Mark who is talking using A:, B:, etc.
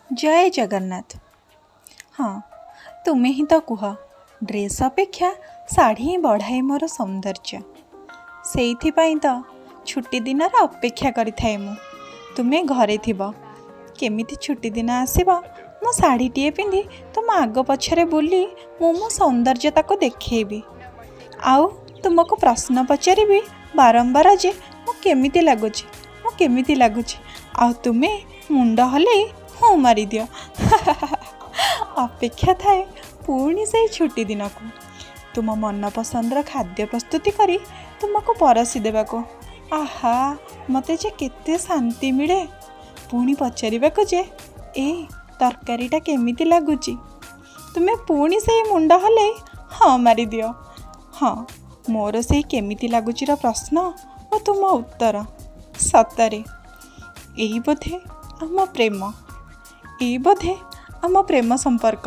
A: ଜୟ ଜଗନ୍ନାଥ। ହଁ, ତୁମେ ହିଁ ତ କୁହ, ଡ୍ରେସ୍ ଅପେକ୍ଷା ଶାଢ଼ୀ ହିଁ ବଢ଼ାଏ ମୋର ସୌନ୍ଦର୍ଯ୍ୟ। ସେଇଥିପାଇଁ ତ ଛୁଟି ଦିନର ଅପେକ୍ଷା କରିଥାଏ ମୁଁ। ତୁମେ ଘରେ ଥିବ, କେମିତି ଛୁଟି ଦିନ ଆସିବ, ମୁଁ ଶାଢ଼ୀଟିଏ ପିନ୍ଧି ତୁମ ଆଗ ପଛରେ ବୁଲି ମୁଁ ମୋ ସୌନ୍ଦର୍ଯ୍ୟତାକୁ ଦେଖେଇବି, ଆଉ ତୁମକୁ ପ୍ରଶ୍ନ ପଚାରିବି ବାରମ୍ବାର ଯେ ମୁଁ କେମିତି ଲାଗୁଛି, ମୁଁ କେମିତି ଲାଗୁଛି, ଆଉ ତୁମେ ମୁଣ୍ଡ ହଲେଇ ହଁ ମାରିଦିଅ। ଅପେକ୍ଷା ଥାଏ ପୁଣି ସେଇ ଛୁଟି ଦିନକୁ, ତୁମ ମନପସନ୍ଦର ଖାଦ୍ୟ ପ୍ରସ୍ତୁତି କରି ତୁମକୁ ପରସି ଦେବାକୁ। ଆହା, ମୋତେ ଯେ କେତେ ଶାନ୍ତି ମିଳେ ପୁଣି ପଚାରିବାକୁ ଯେ ଏ ତରକାରୀଟା କେମିତି ଲାଗୁଛି। ତୁମେ ପୁଣି ସେଇ ମୁଣ୍ଡ ହଲେଇ ହଁ ମାରିଦିଅ। ହଁ, ମୋର ସେଇ କେମିତି ଲାଗୁଚିର ପ୍ରଶ୍ନ ଓ ତୁମ ଉତ୍ତର, ସତରେ ଏଇ ବୋଧେ ଆମ ପ୍ରେମ, ଏଇ ବୋଧେ ଆମ ପ୍ରେମ ସମ୍ପର୍କ।